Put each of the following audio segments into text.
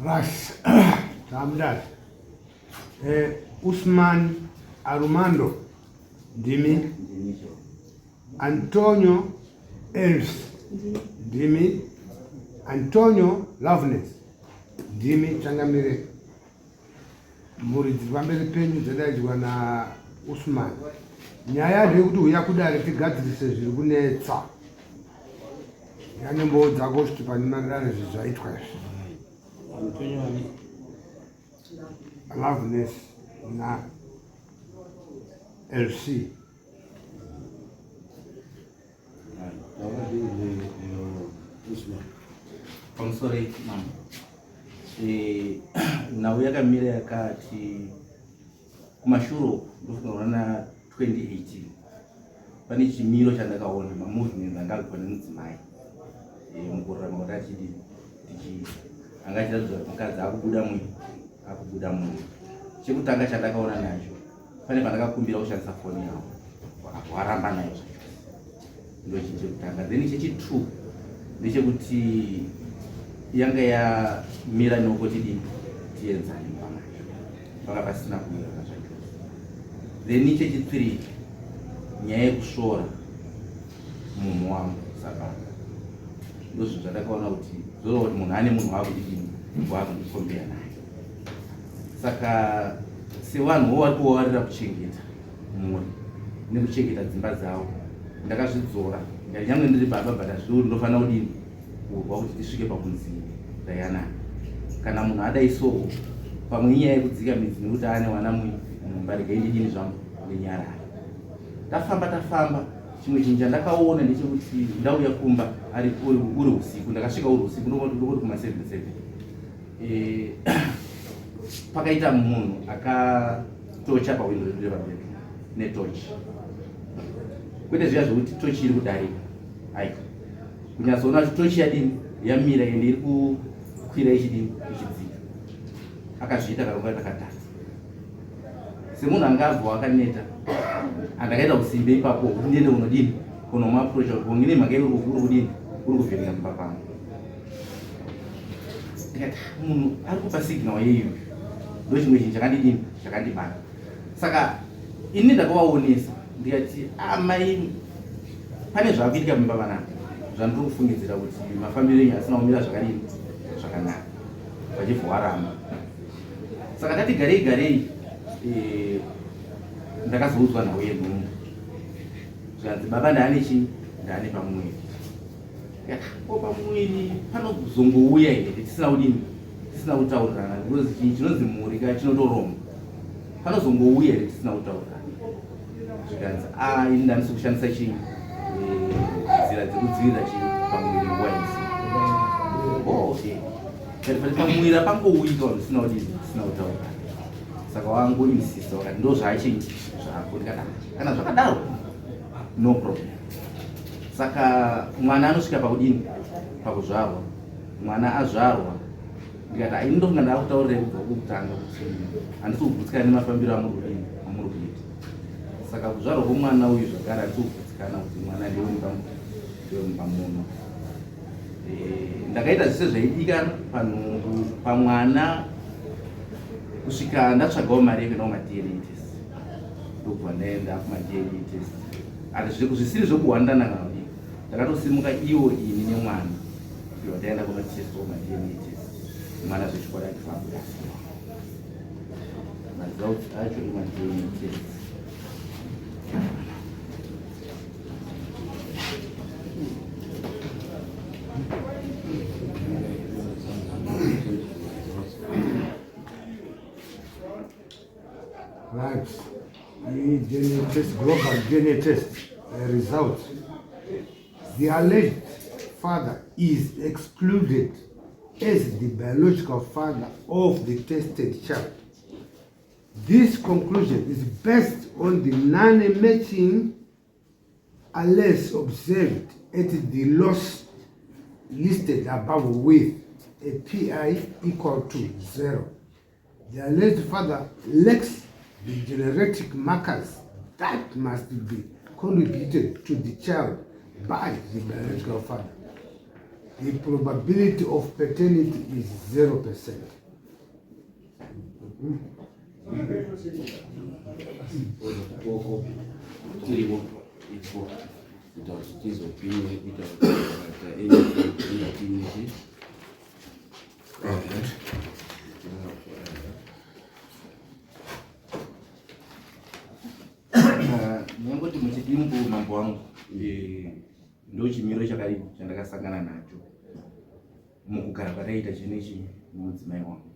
Ras tamdar eh, Usman Arumando ndimi Antonio Els ndimi Antonio Loveness ndimi changamire Mhuri dziri pamberi penyu dzadaidzwa naUsman. Nyaya ndeyekuti huya kudare tigadzirise zviri kunetsa. Yanembowo dzako kuti pane madare izvi zvaitwa izvi. Loveness na LC. Pamusoro mama. Eh, nhau yakamira yakati kumashure uku ndofunga kunana 2018 pane chimiro chandakaona mamovements anga akuitwa nemudzimai eh, mukurarama kuti achidi tichii anga achiratidza kuti mukadzi akubuda mui akubuda munhu chekutanga chandakaona nacho pane pandakakumbira kushandisa foni yavo waramba nayo zvachose ndochinhu chekutanga then chechitwo ndechekuti yanga yamira noko tidii tienzane mumba macho panga pasina kumirana zvachose then chechithree nyaya yekusvora munhu wangu sababa ndozvinhu zvandakaona kuti zoreva kuti munhu ane munhu waakudidini waakundikombeya naye saka sevanhu wo vari kuvavarira kuchengeta mhuri nekuchengeta dzimba dzavo ndakazvidzora ndikati nyange ndiri baba but hazviuri ndofanira kudini kurwa kuti tisvike pakunzi tayanana kana munhu adai soo pamwe inyaya yekudzika midzi nekuti ane wana mumba regai ndidini zvangu ndinyarara tafamba tafamba chimwe chinhu chandakaona ndechekuti ndauya kumba ari uri usiku ndakasvika uri usiku ndokoti kuma 77 eh, pakaita munhu akatocha pawindo redu repabedroom netochi kwete zviya zvekuti tochi iri kudarika ai kunyatsoona kuti tochi yadini yamira ende iri kukwira ichidini ichidzika akazviita karonga takatatu semunhu anga abva akaneta andakaita usimbe ipapo kuti ndiende kunodini kunomuaprocha kuti bongi nemhaka iri kudini uri kuvhiringa mumba pangu ndikati munhu ari kupa signal yeiyo ndochimwe chinhu chakandidini chakandibata saka ini ndakavaonesa ndikati amai ah, pane zvakuitika mumba vanaka zvandiri kufungidzira kuti mafambiro enyu asina kumira zvakadini zvakanaka vachibva waramba saka tati garei garei eh, ndakazoudzwa nhau yenhumbu zvikanzi baba ndaane chii ndaane pamuviri ko pamuviri panozongouya here tisina kudini tisina kutaurirana because chinhu chinonzi mhuri ka chinotoromba panozongouya here tisina kutaurirana zvikanzi a ah, ini ndandisi kushandisa chii eh, nzira dzekudzivirira chii pamuviri nguva yese oh, okay pamuviri apangouyika vanhu tisina kudini tisina kutaurirana saka wangoinsista wakati ndo zvachii zvako ndikati ah, kana zvakadaro no problem saka mwana anosvika pakudini pakuzvarwa mwana azvarwa ndikati aini ndofunga ndakutaurira kubva kukutanga kuti handisi kugutsikana nemafambiro amuri kudini amuri kuita saka kuzvarwa kwomwana uyu zvakare handisi kugutsikana kuti mwana ndewemumba muno eh, ndakaita zvese zvaidikana panhumbu pamwana kusvika ndatsvagawo mari yekuenda kumaDNA test ndokubva ndaenda kumaDNA test ati zvisiri zvekuhwandana kana kudii ndakatosimuka iwo ini nemwana iwa taenda kunotestwa maDNA test mwana zvechikwadi achifamba maresults acho emaDNA test Right. DNA test, global DNA test results. The alleged father is excluded as the biological father of the tested child. This conclusion is based on the non-matching unless observed at the loss listed above with a PI equal to zero. The alleged father lacks the genetic markers that must be contributed to the child by the biological father. The probability of paternity is 0%. Tiripo ipo kuita kuti tizopime kuita kuti anything. Nyangoti muchidimbu, mambo wangu, ndo chimiro chakadini chandakasangana nacho mukugara kwataita chinechi nemudzimai wangu.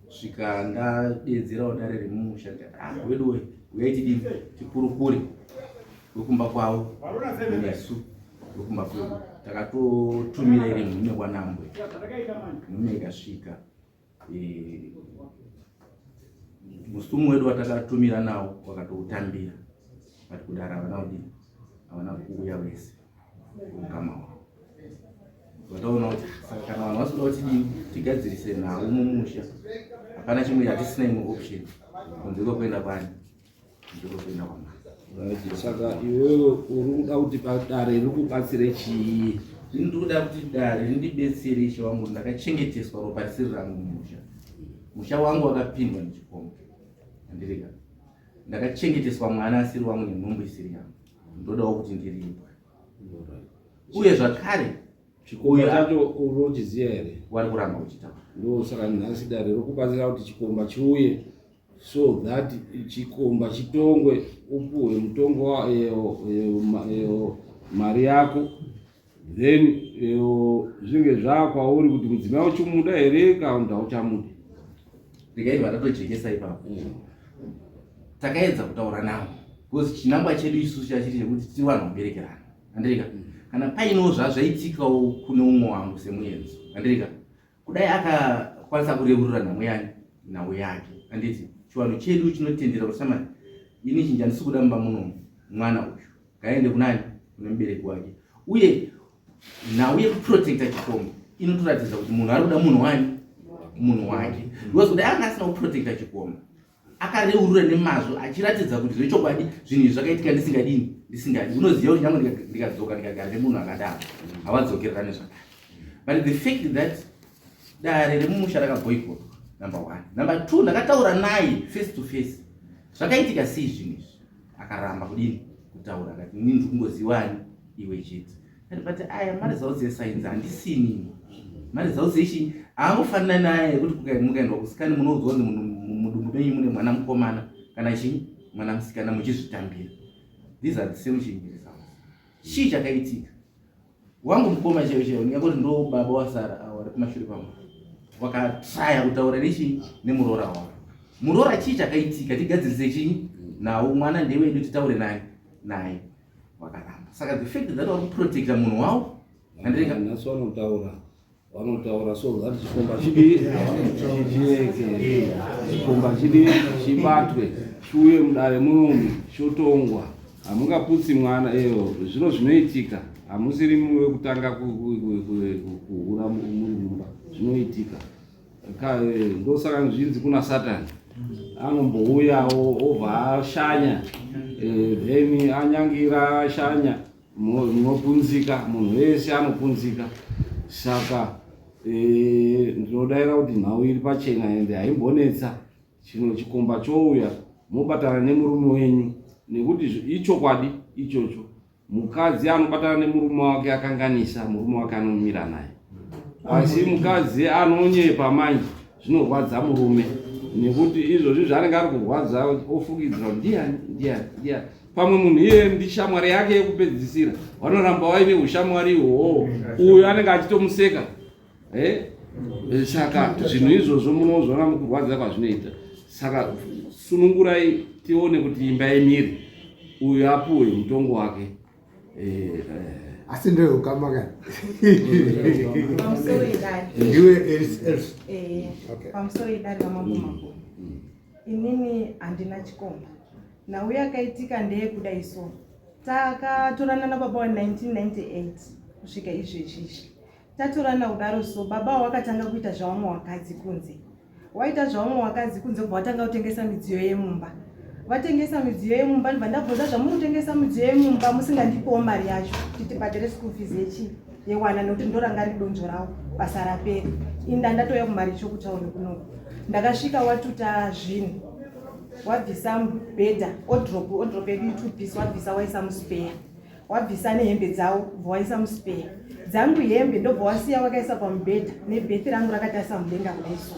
Svika ndadedzerawo dare remumusha ndikati, ah, weduwe, uyai tidini tikurukure wekumba kwavo nesu wekumba kwedu. Takatotumira iri nhume kwanambwe, nhume ikasvika. Musumu wedu watakatumira nawo wakatoutambira, but kudara havana kudini, havana kuuya wese ukama hwavo. Vataona kuti saka kana vanhu vasikuda kuti tidini tigadzirise nhau mumusha, hapana chimwe, hatisina imwe option kunze kwekuenda kwani, kunze kwekuenda kwamai. Right, saka iwewe uri kuda kuti dare riri kubatsire chii? Ini ndiri kuda kuti dare rindibetsere, ishe wangu. Ndakachengeteswa ropa risiri rangu mumusha. Musha wangu wakapindwa nechikomba, andirika. Ndakachengeteswa mwana asiri wangu nenhumbu isiri yangu. Ndodawo kuti ndiripwe. Uye zvakare Chikomba chacho unochiziva here? Wari kuramba uchitaura. Ndo saka nhasi dare rokubatsira kuti chikomba chiuye so that chikomba chitongwe, upuhwe mutongo, mari yako, then zvinge zvakwauri kuti mudzimai uchimuda here kana kuti hauchamudi. Ndikaibva ndatojekesa ipapo. Takaedza kutaura navo because chinangwa chedu isusu chachiri chekuti tiri vanhu vaberekerana, andirika. Kana painewo zvazvaitikawo kune umwe wangu semuenzo, andirika, kudai akakwanisa kureurura nhamo yani, nhau yake, anditi chivanhu chedu chinotendera kuti samani ini chinja ndisi kuda mumba munomu, mwana uyu ngaende kunani, kune mubereki wake. Uye nhau yekuprotecta chikomba inotoratidza kuti munhu ari kuda munhu wani, munhu wake, because kudai anga asina kuprotecta chikomba, akareurura nemazvo achiratidza kuti zvechokwadi zvinhu izvi zvakaitika ndisingadini, ndisingadi, unoziva kuti nyange ndikadzoka ndikagara nemunhu akadaro havadzokererane zvakare. But the fact that dare remumusha rakaboycotwa, number one. Number two, ndakataura naye face to face, zvakaitika sei zvinhu izvi, akaramba kudini, kutaura. Akati, ini ndiri kungozivani iwe chete. But aya maresults esainzi handisini, maresults echi haangofanana naye ekuti mukaendwa kuscan munoudzwa kunzi mudumbu menyu mune mwana mukomana kana chii, mwana musikana, muchizvitambira. These are the same chinyi results. Chii chakaitika? Wangu mukoma chaiyo chaiyo, ndingangoti ndo baba wasara avo vari kumashure kwangu, wakatraya kutaura nechii, nemuroora wavo. Muroora, chii chakaitika, tigadzirise chii nawo, mwana ndewedu, titaure naye naye wakaramba. Saka the fact that vari kuprotecta munhu wavo, andireka. Nhasi vanotaura, vanotaura so that chikomba chidi chicheke, chikomba chidi chibatwe, chiuye mudare munomu chotongwa. Hamungaputsi mwana eyo. Zviro zvinoitika, hamusiri wekutanga kuhura muri mumba, zvinoitika. Ndosaka zvinzi kuna Satani anombouyawo obva ashanya, then anyangira ashanya, munopunzika, munhu wese anopunzika. Saka ndinodaira kuti nhau iri pachena ende haimbonetsa. Chino chikomba chouya, mobatana nemurume wenyu, nekuti ichokwadi ichocho, mukadzi anobatana nemurume wake akanganisa, murume wake anomira naye, asi mukadzi anonyepa manje zvinorwadza murume, nekuti izvozvi zvaanenge ari kurwadza ofukidzira kuti ndiani, ndiani, ndiani. Pamwe munhu iyeye ndishamwari yake yekupedzisira, vanoramba vaine ushamwari ihwohwo, uyo anenge achitomuseka. Saka zvinhu izvozvo munozviona mukurwadza kwazvinoita. Saka sunungurai tione kuti imba imire, uyo apuwe mutongo wake. Asi ndeukama kani? Pamusoro idare. Ndiwe else? Okay. Pamusoro idare vamambo mambo, inini handina chikomba. Nhau yakaitika ndeyekudai so, takatorana nababa wa 1998 kusvika izvezvi izvi tatorana kudaro. So baba wakatanga kuita zvavamwe wakadzi kunze, waita zvavamwe wakadzi kunze, kubva watanga kutengesa midziyo yemumba. Vatengesa midziyo yemumba, ndibva ndabvunza, zvamuri kutengesa midziyo yemumba musingandipiwo mari yacho kuti tibhadhare school fees yechii? yewana nekuti ndoranga ri donzvo rawo basa rapera. Inda ndatouya kumaricho kutauni kunoku, ndakasvika watuta zvinhu, wabvisa mubhedha, odrop odrop yedu two piece, wabvisa waisa muspare, wabvisa nehembe dzawo, bva waisa muspare dzangu hembe, ndobva wasiya wakaisa pamubhedha nebhethi rangu rakatarisa mudenga kudai. So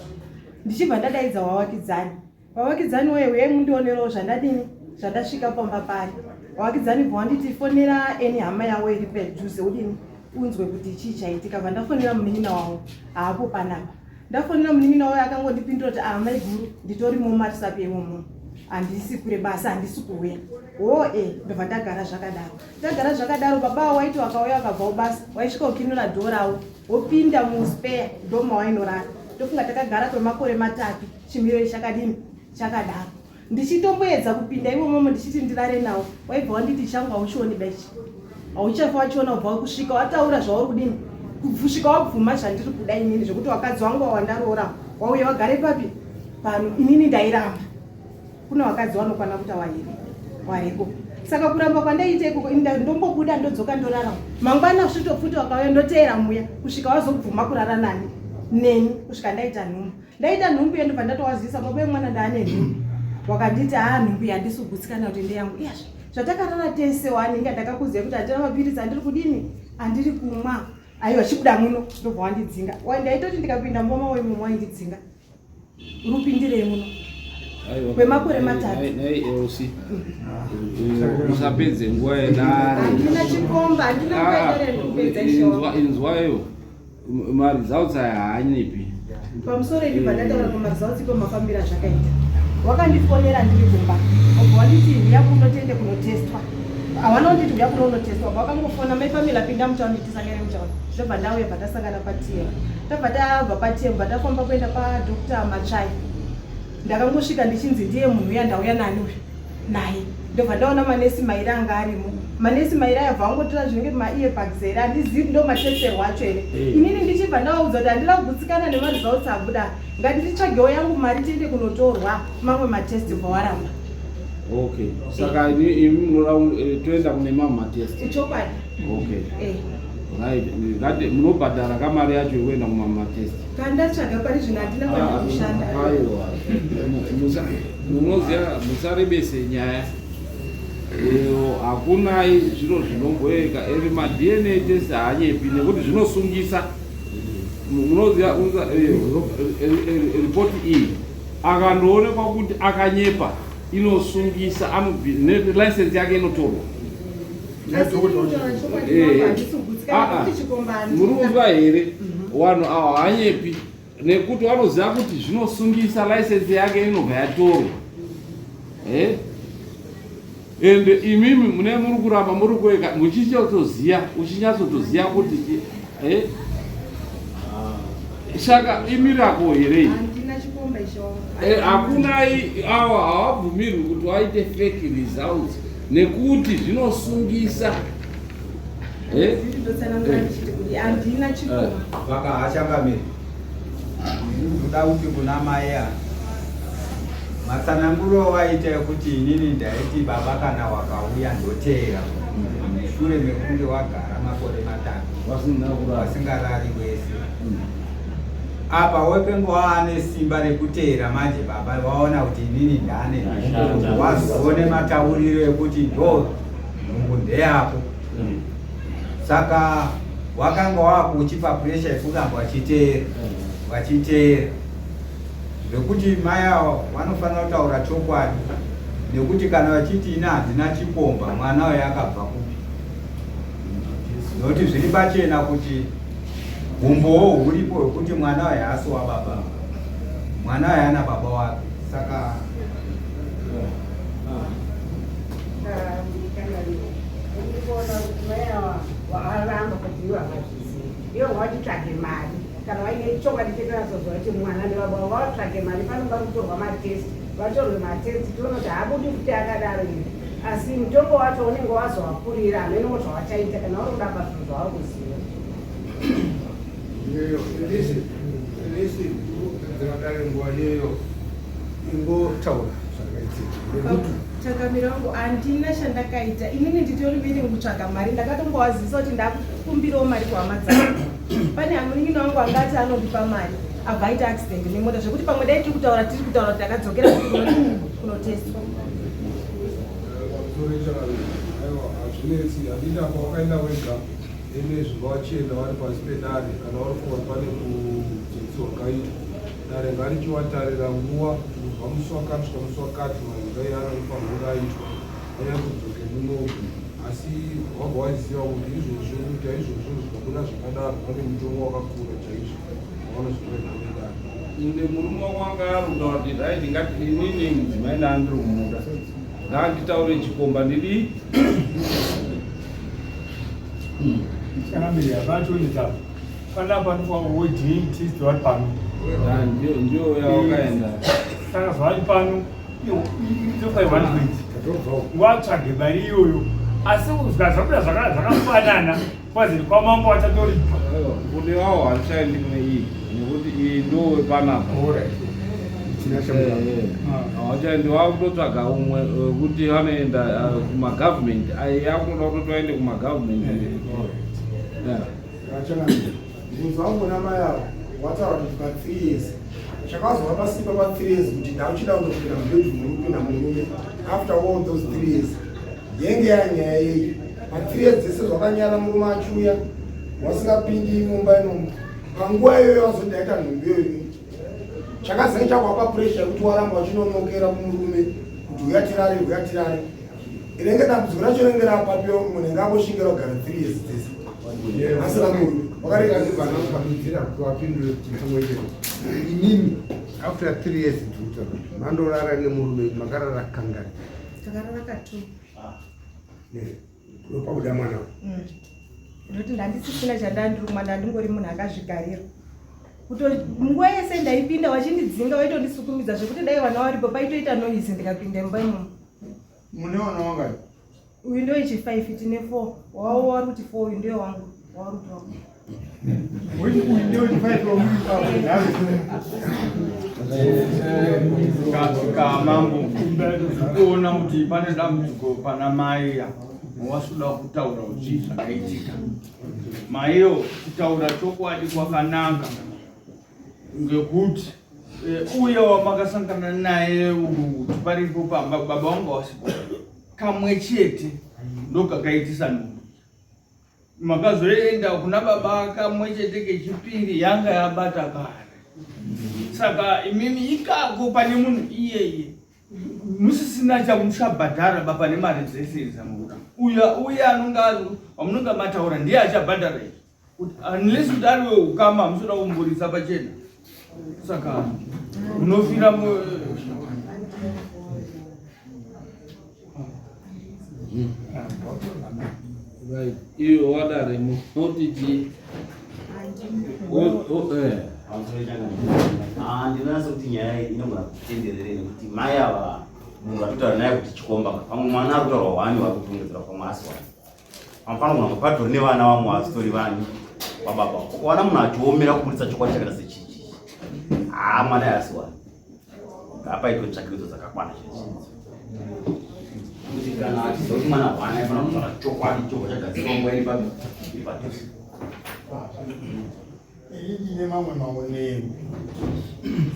ndichibva ndadaidza wavakidzani, "Vavakidzani woye, uyai mundionerewo zvandadini, zvandasvika pamba pari." Vavakidzani bva wanditi, "Fonera eni hama yavo iri pedhuze, udini, unzwe kuti chii chaitika." Bva ndafonera munin'ina wavo, haapo panapa. Ndafonera munin'ina wavo, akangondipindura kuti, "Ah, mai guru, nditorimo muMarisapi imomo, handisi kure basa, handisi kuuya." Wo e, ndobva ndagara zvakadaro, tagara zvakadaro. Baba waiti wakauya wakabvawo basa, waisvika ukinura dhoo ravo, wopinda muspare, ndomawainorara. Ndofunga takagara kwemakore 3 chimiro ichi chakadini, chakadaro. Ndichitomboedza kupinda imomomo ndichiti ndirare nawo, waibva wanditi, "Changu hauchioni baichi, hauchafa wachiona ubva kusvika wataura zvauri kudini, kusvika wabvuma zvandiri kuda inini, zvekuti wakadzi wangu wawandaroora wauya wagare papi pano." Inini ndairamba. Kuna wakadzi wanokwana kuta wairi wariko, saka kuramba kwandaiita ikoko, ndombobuda, ndodzoka, ndorarama. Mangwana svitopfuti wakauya, ndoteera muya kusvika wazobvuma kurara nani neni, kusvika ndaita nhumbu. Ndaita nhumbu iyo, ndobva ndatowazivisa baba vemwana, ndaane nhumbu. Wakanditi, "Haa, nhumbu handisi kugutsikana kuti ndeyangu. Iyazve zvatakarara tese wani, inga ndakakuziva kuti handina mapiritsi andiri kudini, andiri kumwa. Aiwa, chibuda muno." Ndobva wandidzinga. Ndaitoti ndikapinda mumba mavo imomo, waindidzinga, "Rupindirei muno?" Kwemakore 3. Nai LC, usapedze nguva yedare. Handina chikomba, handina nguva yedare, ndikupedza ishoko. Inzwayo, maresults aya haanyepi. Pamusoro idi, pandataura pamaresults ipo, mafambiro azvakaita, wakandifonera ndiri kumba, obva wanditi, "Uya kuno, tiende kunotestwa." Hawana kunditi, "Uya kuno unotestwa." Bva wakangofona, "Mai Pamela, pinda mutauni, tisangane mutauni." Ndobva ndauya, bva tasangana paTM. Tabva tabva paTM, bva tafamba kuenda paDr Machai. Ndakangosvika ndichinzi, "Ndiye munhu uya ndauya nani uyu naye." Ndobva ndaona manesi mairi anga arimo. Manesi mairi aya bva vangotora zvinenge maearplugs here, handizivi ndo matesterwo acho here. Inini ndichibva ndavaudza kuti handina kugutsikana nemaresults abuda, nganditsvagewo yangu mari tiende kunotorwa mamwe matest. Bva waramba. Okay, saka imi munoda toenda kune mamwe matest? Chokwadi. Okay. Right, ngati munobhadhara kamari yacho yekuenda kumamwe matest. Kandatsvaga pari zvino handina kwandiri kushanda. Aiwa, munoziva, musarebese nyaya. Hakunai zviro zvinomboeka eri maDNA test haanyepi nekuti zvinosungisa. Munoziva, ripoti iyi akandoonekwa kuti akanyepa, inosungisa, nelicense yake inotorwa. Asi ndinotaura chokwadi, mambo, handisi kugutsikana nekuti chikomba handina. Muri kunzwa here? Vanhu ava hanyepi nekuti vanoziva kuti zvinosungisa, license yake inobva yatorwa. Ende imimi mune muri kuramba muri kueka muchinyatsoziva, uchinyatsotoziva kuti saka imirako here iyi? Handina chikomba icho. Hakuna awa hawabvumirwi kuti waite fake results nekuti zvinosungisa. Ndotsanangura ndichiti kuti handina chikomba. Vakahachangamiri, ndoda kuti kuna mai aya matsananguro waita ekuti, "Inini ndaiti baba kana wakauya ndoteera," mushure mekunge wagara makore 3 Vasina kurara. Vasingarari wese apa, wekenge waane simba rekuteera. Manje baba waona kuti inini ndane Ndashanda. Wazoone matauriro ekuti ndo nhumbu ndeyako, saka wakanga wakuchipa pressure yekuramba wachiteera, wachiteera, zvekuti mai ava vanofanira kutaura chokwadi, nekuti kana vachiti, "Ina handina chikomba," mwana uyo akabva kupi? Nokuti zviri pachena kuti umbowo huripo hwekuti mwana uyo haasi wababa, mwana uyo ana baba wake, saka Ndikuona kuti mai ava vakaramba kuti ivo havazvizivi. Ivo ngavachitsvage mari kana vaine chokwadi chekunatsoziva kuti mwana ndewababa, ngavatsvage mari. Panoda kutorwa matest, vatorwe matest, tione kuti haabudi kuti akadaro here. Asi mutongo wacho unenge wazovakurira, hamenowo zvavachaita kana uri kuramba zvinhu zvavari kuziva. Iyoyo listen, listen, dzakadare nguva iyoyo ingotaura zvakaitika nekuti Chakamira wangu, handina chandakaita inini. Nditori willing kutsvaga mari. Ndakatombowazivisa kuti Ndambokumbirawo mari kuhama dzangu. Pane munin'ina wangu anga ati anondipa mari abva aita accident nemota zvekuti pamwe dai tiri kutaura tiri kutaura kuti takadzokera kunotestwa. Aiwa, hazvinetsi, handiti apa wakaenda wega ende zvibva wachienda vari pasi pedare kana vari kufunga kuti pane kudzokisi wakaitwa dare ngarichiwatarira nguva kuti kubva musi wakati kusvika musi wakati manzwi ai anofanirwa kunge aitwa anyatsodzoke munoku asi wabva waziva kuti izvozvo kuita izvozvo zvikabuda zvakadaro vane mutongo wakakura chaizvo wavanozotorerwa nedare. Ende murume wako anga arikuta kuti right ngati inini mudzimai ndaandiri kumuda nganditaure chikomba ndidii. Changamire hapana panapa wodii test vari pano. Ndiyo yawakaenda. Saka zvavari pano watsvage mari iyoyo asi zvabuda zvakafanana kwazi kwamambo achatoripa kune wawo hatichaendi kune iyi nekuti iyi ndo wepanapa hauchaendi wakutotsvaga umwe wekuti vanoenda kumagovernment yakutoda kutoti vaende kumagovernment. Mubvunzo wangu kuna mai ava, wataura kuti pa 3 years chakazovapa simba pa 3 years kuti ndauchida kundopinda mubedroom murikupinda murume after all those 3 years yenge yanyaya yei pa 3 years dzese zvakanyara murume achiuya wasingapindi mumba imomo panguva iyoyo wazoti ndaita nhumbi iyoyo chakazenge chakuapa pressure yekuti waramba uchinonokera kumurume kuti uya tirare uya tirare inenge dambudziko racho rinenge rapapiwa munhu enge angoshingira kugara 3 years dzese asina murume wakarega ndibvanakamidzira kuti wapindure kuti pamwe chete inini after 3 years ndikuta kuti mandorara nemurume makarara kangani? Takarara katu. Pakuda mwana. Ndokuti ndandisisina chandandiri kumwa, ndandingori munhu akazvigarira. Kuto nguva yese ndaipinda wachindidzinga waitondisukumidza zvekuti dai vana varipo paitoita noise ndikapinda imba imomo. Mune vana wangani? Uyu ndo ichi 5 tine 4. Wawo wari kuti 4 uyu ndiyo wangu. Wauri kuti wangu. Kamambo kuona kuti pane dambudziko pana mai wasuda kutaura kuti zvakaitika maiyo kutaura chokwadi kwakanaka ngekuti uye wamakasangana naye kuti paripo pamba baba vangu wasipo kamwe chete ndokakaitisa nhumbu makazoenda kuna baba kamwe chete kechipiri yanga yabata kare saka imimi ikako pane munhu iyeye musisina chamuchabhadhara baba nemari dzese dzamukuda uya uya anonga wamunonga mataura ndiye achabhadhara izvi unless kuti ari weukama hamusoda kumburitsa pachena saka munofira Right. Iyo wadare munoti chii? Ndinonatsa kuti nyaya iyi inogona kutenderere nekuti mai ava munhu vatotaura naye kuti chikomba pamwe mwana ari kutaurwa wani vari kutongedzera pamwe asi wani pamufana kugona patori nevana vamwe vasitori vani wababa ukaona munhu achiomera kuburitsa chokwadi chakaita sechichi haa mwana yasi wani ngapaitwe tsvakiridzo dzakakwana chaidzo kuti kana achiziva kuti mwana hwana aifanira kutaura chokwadi chobva chagadzirwa nguva iri papi iri padhuze. Ini ndine mamwe maonero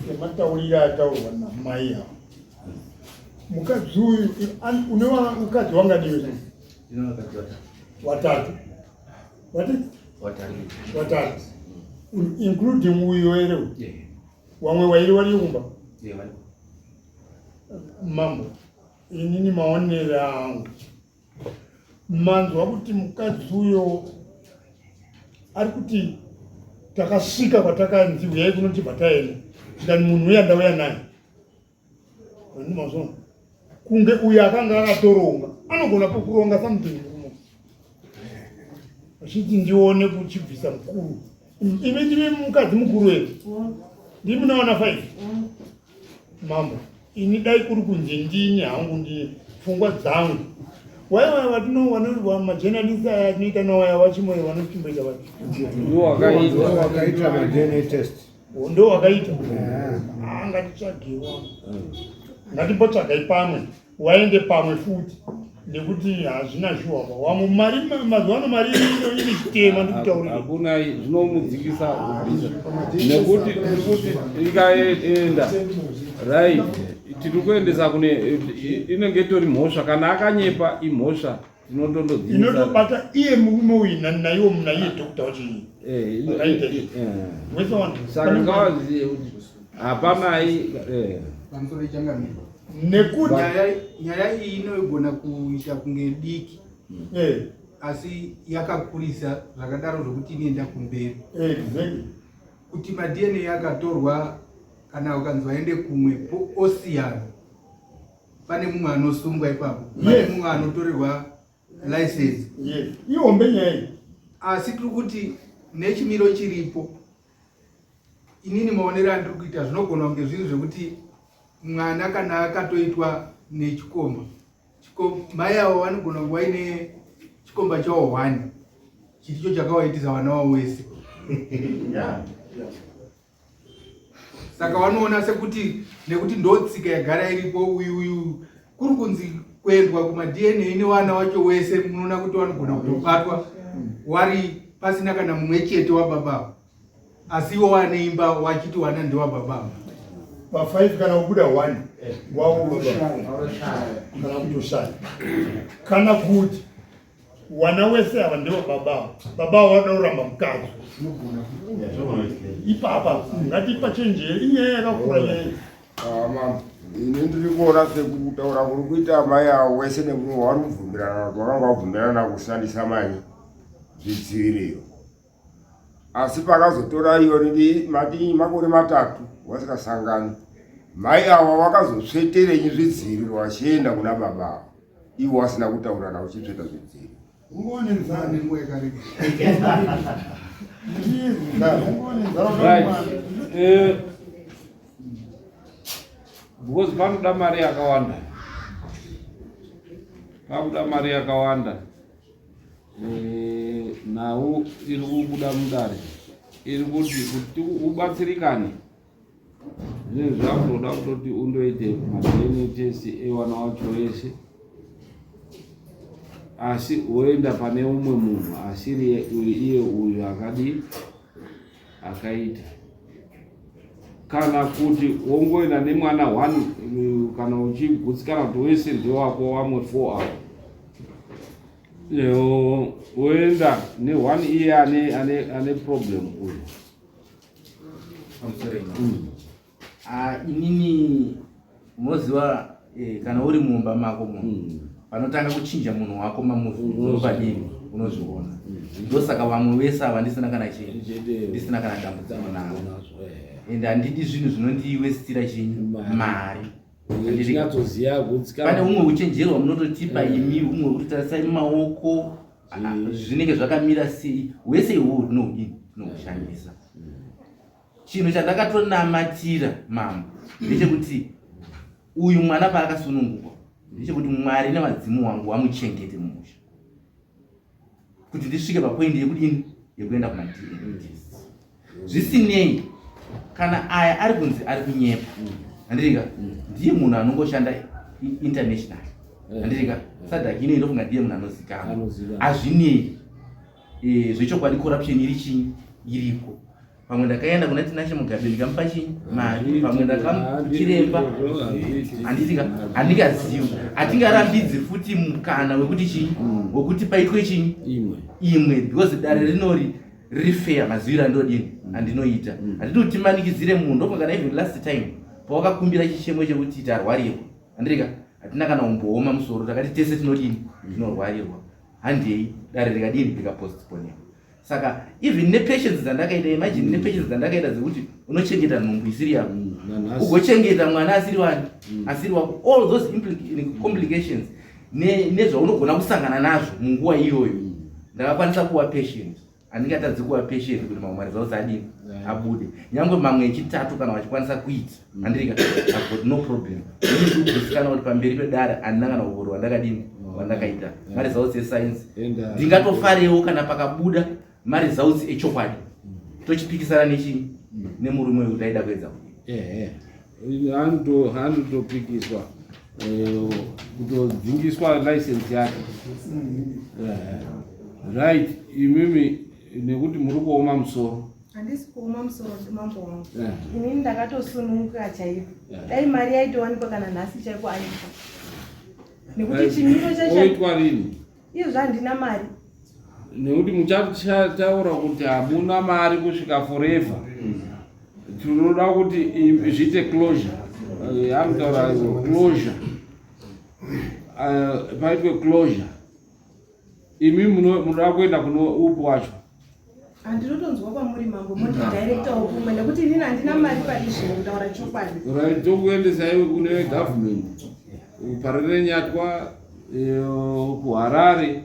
sematauriro ataurwa namai ava. Mukadzi uyu une mukadzi wangadiwe watatu wati watatu including uyo here wamwe wairi wari kumba mambo. Inini maonero angu manzwa kuti mukadzi uyo ari kuti takasvika kwatakanzi uyai kunotibva taenda zvikani munhu uya ndauya naye andimazvona kunge uyo akanga akatoronga anogona kuronga something murume achiti ndione kuchibvisa mukuru imi ndimi mukadzi mukuru here ndimi munawana 5 mambo ini dai kuri kunzi ndini hangu ndi pfungwa dzangu waiwaya vatinowanwa majenalist aya atinoita nawaya vachimoyo vanochimboita vapi Ndo wakaita maDNA test. Ndo wakaita ngatitsvagewa ngatimbotsvagai pamwe waende pamwe futi. Nekuti hazvina shuwa pa wamwe mari mazuva ano mari iri chitema ndikutaurira. Hakuna zvinomudzikisa kubvisa nekuti nekuti ikaenda right tiri kuendesa kune inenge itori mhosva kana akanyepa imhosva tinotondodzimisa Inotobata iye murume uyu naiwo naiye doctor wacho iye. Eh, Wese wanhu. Saka ngawazive kuti hapanai Pamusoro ichangamira. Nekuti nyaya iyi inogona kuita kunge diki eh. Asi yakakurisa zvakadaro zvokuti inoenda kumberi. Exactly. Kuti maDNA akatorwa kana ukanzi vaende kumwe osiyana, pane mumwe anosungwa ipapo, pane mumwe anotorerwa license. Yes. Ihombe nyaya iyi. Asi tiri kuti nechimiro chiripo, inini maonero andiri kuita zvinogona kunge zviri zvekuti mwana kana akatoitwa nechikomba, mai avo vanogona kunge vaine chikomba chavo one chiricho chakavaitisa vana vavo wese. Saka vanoona sekuti nekuti ndotsika yagara iripo, uyu uyu kuri kunzi kuendwa kumaDNA nevana wacho wese, munoona kuti vanogona kutobatwa wari pasina kana mumwe chete wababa, asi iwo wane imba wachiti wana ndewababa. Pa5 kana kubuda 1 wauroshaya kana kutoshaya, kana kuti wana wese ava ndewa baba, baba ava vada kuramba mukadzi ipapa. Ngatipachenjere, inyaya yakakura nyaya. Mama, ini ndiri kuona sekutaura kuri kuita mai avo wese nemurume vari kubvumirana kuti vakanga vabvumirana kushandisa manyi zvidziviriro, asi pakazotora iyo mati makore 3 vasikasangani, mai ava vakazotsveterenyi zvidziviriro vachienda kuna baba ava ivo vasina kutaurana uchitsveta zvidziviriro? Ungoone nzara nenguva yakareba. Ungoone nzara. Right. Because panoda mari yakawanda, pakuda mari yakawanda. Nhau iri kubuda mudare iri kuti kuti ubatsirikane, zvinhu zvakutoda kutoti undoite maDNA test ewana wacho wese, asi woenda pane umwe munhu asiri uyu, iye uyu akadii akaita, kana kuti wongoenda nemwana one kana uchigutsikana kuti wese ndewako, wamwe four avo woenda neone iye ane problem uyu. Pamusoro. Ah, inini unoziva kana uri mumba mako munhu panotanga kuchinja munhu wako mamupadini unozviona. Ndosaka vamwe vese ava ndisina kana chii, ndisina kana dambudziko navo, ende handidi zvinhu zvinondiwestira chinyi mari. Chinatsoziva gutsikana. Pane umwe uchenjeri wamunototipa imi, umwe wekuti mumaoko zvinenge zvakamira sei, wese iwowo tinoudini, tinoushandisa. Chinhu chandakatonamatira mambo ndechekuti uyu mwana paakasunungurwa, ndechekuti Mwari nevadzimu wangu wamuchengete mumusha kuti ndisvike papoindi yekudini, yekuenda kumaDNA test. Zvisinei kana aya ari kunzi ari kunyepa, handirika ndiye munhu anongoshanda international, handirika SADC ino inofunga ndiye munhu anozikanwa. Hazvinei, zvechokwadi corruption iri chinyi iriko. Pamwe ndakaenda kuna Tinashe Mugabe ndikamupa chinyi mari, pamwe ndakamuchiremba, handitika handingazivi. Hatingarambidzi futi mukana wekuti chinyi, wekuti paitwe chinyi imwe, because dare rinori riri fair. Maziviro andodini andinoita, handidi kuti timanikidzire munhu. Ndofunga kana even last time pawakakumbira chichemo chekuti tarwarirwa, handirika hatina kana umbooma musoro, takati tese tinodini, tinorwarirwa, handei dare rikadini, rikapostponewa. Saka even nepatience dzandakaita, imagine nepatience dzandakaita dzekuti unochengeta nhumbu isiri yako, ugochengeta mwana asiri wani, asiri wako, all those complications nezvaunogona kusangana nazvo munguva iyoyo, ndakakwanisa kuva patient. Handingatadzi kuva patient kuti mamwe maresults adini, abude, nyange mamwe echitatu kana vachikwanisa kuita, handirika I've got no problem. Ini kuti pamberi pedare handina kana uvori wandakadini wandakaita. Maresults escience ndingatofarewo kana pakabuda maresults echokwadi, tochipikisana nechii nemurume wekuti aida kuedza kudini. Ehe, handotopikiswa. Eh, kutodzingiswa license yake. Right, imimi nekuti muri kuoma musoro. Handisi kuoma musoro mambo wangu. Inini ndakatosununguka chaipo. Dai mari yaitowanikwa kana nhasi chaiko aifa. Nekuti chimiro chacho oitwa rini? Izvo handina mari. Nekuti muchataura kuti hamuna mari kusvika forever. Tinoda kuti zviite closure. Anotaura closure. Paitwe closure. Imi munoda kuenda kuno upi wacho? Handinotonzwa kwamuri mambo moti director wokumwe nekuti inini handina mari parizvino kutaura chokwadi. Right, tokuendesai kune government. Parirenyatwa kuHarare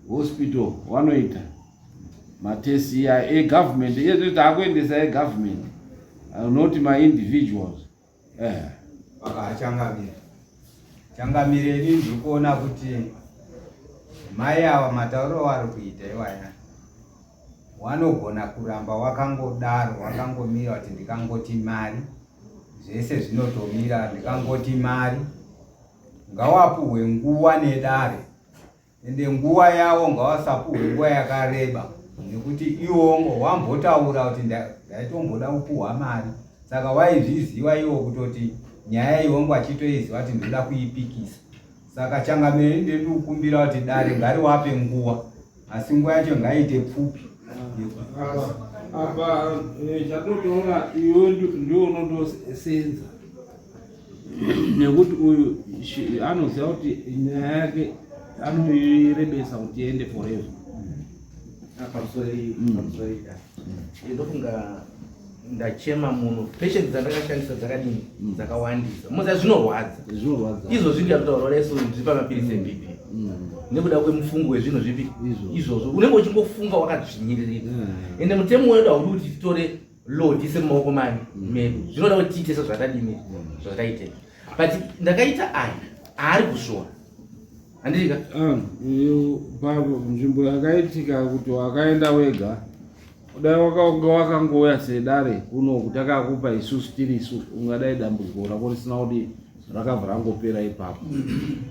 hospital wanoita matesti ya egovernment. Iye zvino taakuendesa egovernment, not maindividuals. Changamire, changamire, ini ndiri kuona kuti mai ava matauriro vari kuita iwaya wanogona kuramba wakangodaro wakangomira kuti ndikangoti mari zvese zvinotomira, ndikangoti mari. Ngawapuhwe nguva nedare, ende nguva yavo ngawasapuhwe nguva yakareba, nekuti iwongo wambotaura kuti ndaitomboda kupuhwa mari, saka waizviziva iwo kutoti nyaya iwongo achitoiziva kuti ndoda kuipikisa. Saka changamire, ndiri kukumbira kuti dare ngariwape nguva, asi nguva yacho ngaiite pfupi. Apa chatotoona iwe ndiwo unotosenza nekuti uyu anoziva kuti nyaya yake anoirebesa kuti iende forever. Pamusoro ndofunga ndachema muno, patience dzandakashandisa dzakadini, dzakawandisa. Muza zvinorwadza zvinorwadza izvozvi. Ndiyakutaura reso ndiri pamapirisi eBP nekuda kwemufungo wezvinhu zvipi izvozvo. Unenge uchingofunga wakadzvinyiririka, ende mutemo wedu haudi kuti titore law tiise mumaoko mani medu. Zvinoda kuti tiite sezvatadini, zvataite, but ndakaita aya aari kusvora, handika? Nzvimbo yakaitika kuti wakaenda wega, dai wakanga wakangouya sedare kuno kuti akakupa isusu tiri isu, ungadai dambudziko rako risina kuti rakabva rangopera ipapo.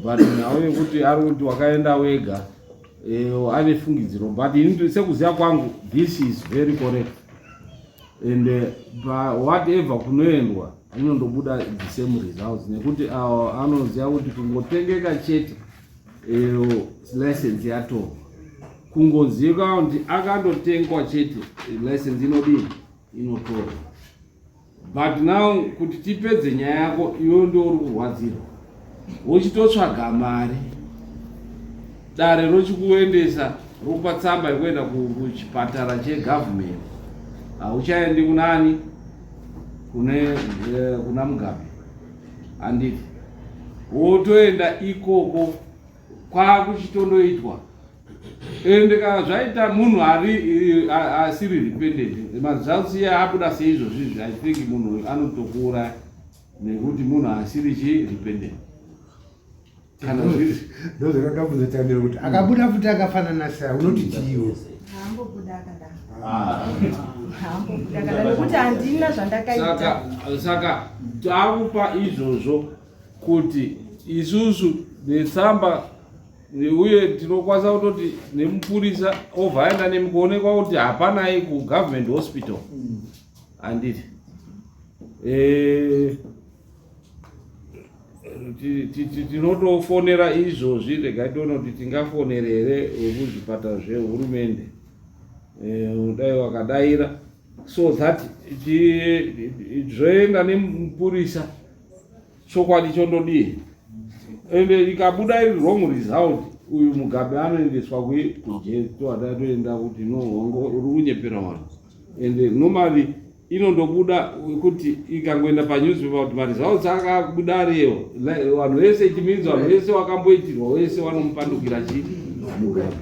But nhau yekuti ari kuti wakaenda wega, ane fungidziro, but ini sekuziva kwangu this is very correct and whatever kunoendwa inondobuda the same results, nekuti anoziva kuti kungotengeka chete, license yatorwa. Kungoziva kuti akandotengwa chete, license inodini? Inotorwa. But now kuti tipedze nyaya yako, iwe ndo uri kurwadzirwa wochitotsvaga mari, dare rochikuendesa rokupa tsamba yekuenda kuchipatara chegovernment. Hauchaendi kunani? Kune kuna Mugabe, handiti? Wotoenda ikoko kwakuchitondoitwa. Ende kana zvaita munhu ari asiri repentant, maresults iye abuda seizvozvizvi, I think munhu anotokuuraya nekuti munhu asiri chi repentant kana zviri. Ndozvakakabvunza Tamiro kuti akabuda futi akafanana sei, unoti chiiwo? Haambobuda akadaro, haambobuda akadaro nekuti handina zvandakaita. Saka takupa izvozvo kuti isusu netsamba, uye tinokwanisa kutoti nemupurisa obva aenda nemi kuonekwa kuti hapanai kugovernment hospital, handiti? Tinotofonera izvozvi, regai tione kuti tingafonere here vekuzvipatara zvehurumende. Dai wakadaira so that zvoenda nemupurisa, chokwadi chondodii. Ende ikabuda iri wrong result, uyu Mugabe anoendeswa kujeri, toenda kuti no, uri kunyepera vanhu. Ende normally inondobuda kuti ikangoenda panewspaper kuti maresults akabuda ariyo, vanhu vese, it means vanhu vese wakamboitirwa wese vanomupandukira chi Mugabe.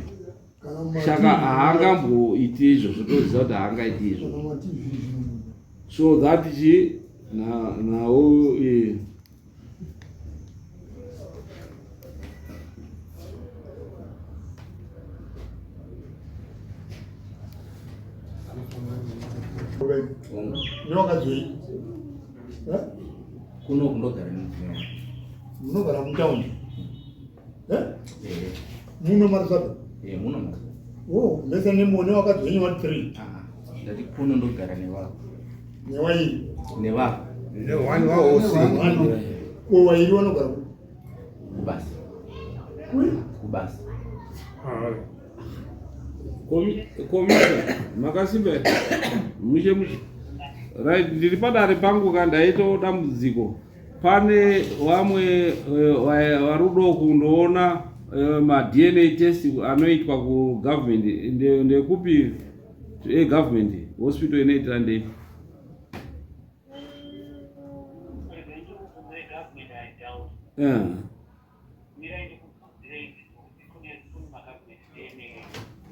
Saka haangamboiti izvozvo, toziva kuti haangaiti izvozvo, so that chi nhau Nevakadzi kuno kundogara nemudzimai. Munogara mutaundi? Eh? Eh. Muno maRusape? Eh, muno maRusape. Oh, mese nemone wakadzi wenyu wati 3. Ah, ndati kuno ndogara nevavo. Newairi. Nevavo. Newani waosi. Ko wairi wanogara ku? Kubasa. Kui? Kubasa. Ah. Komisa, makasimba here? Mushe mushe. Right, ndiri padare pangu ka ndaitawo dambudziko. Pane vamwe eh, vari kudawo kundoona eh, maDNA test anoitwa kugovernment ndekupi egovernment hospital inoitira ndeipi? Yeah.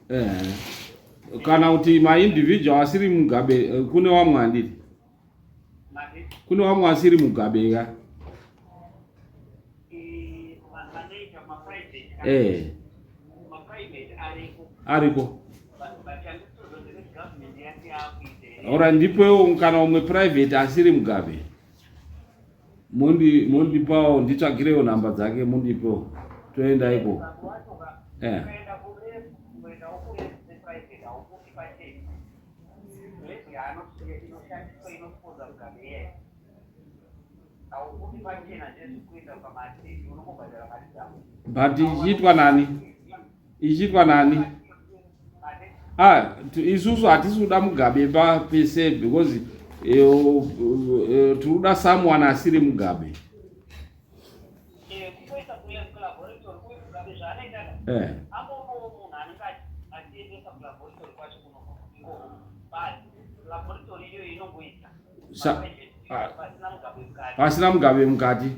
Eh. Kana kuti maindividual asiri Mugabe eh, kune vamwe handiti kune vamwe asiri Mugabe ka eh ariko ora ndipewo kana umwe private asiri Mugabe Mundi mundipawo nditsvagirewo nhamba dzake mundipewo toenda iko. Eh. But ichiitwa nani? Ichiitwa nani? Ah, isusu hatisi kuda Mugabe pa pese because eh, eh, tiri kuda someone asiri Mugabe. Eh. Sa ah, pasina Mugabe mukati.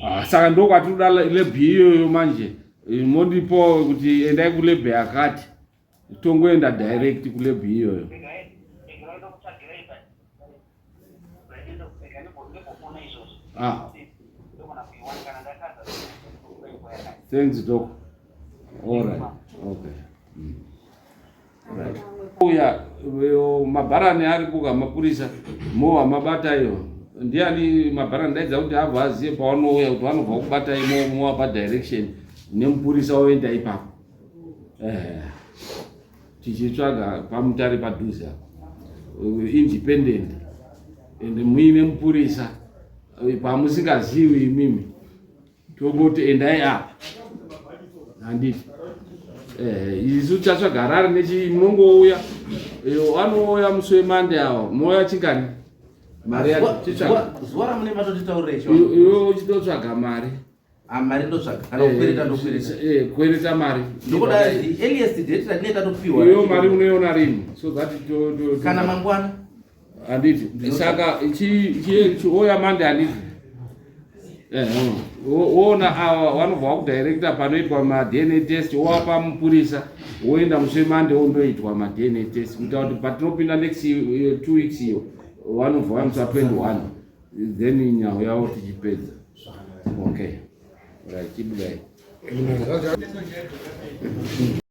Ah, saka ndokwatinoda lab iyoyo manje. Eh, mondipo kuti endai kulab yakati tongoenda direct kulab iyoyo. Ah. Thanks, Doc. All right. Okay. Mm. Right. Uya mabharani ari kuka mapurisa mova mabata iyo ndiani mabharani daidza kuti abva azive pavanouya kuti vanobva kubatai movapa direction nemupurisa oenda ipapo eh, tichitsvaga pamutare padhuze apo independent and muine mupurisa pamusingazivi imimi tongoti endai apa handiti eh, isu tichatsvaga harare nechi munongouya eh, vanouya musi wemande awa mouya chingani mari yazuva ramune matotitaurira icho iwe uchitotsvaga mari ah, mari ndotsvaga kana kukwereta ndokwereta eh, kwereta mari ndokuda the earliest date ratinenge tatopiwa iyo mari unoiona rini so that kana mangwana handiti saka chiouya mande handiti woona ava vanobva vakudirecta panoitwa madna test wowapa mupurisa woenda musi wemande wondoitwa madna test kuita kuti patinopinda next 2 weeks iyo vanobva vamusi wa 21 then nhau yavo tichipedza okay right chibudai.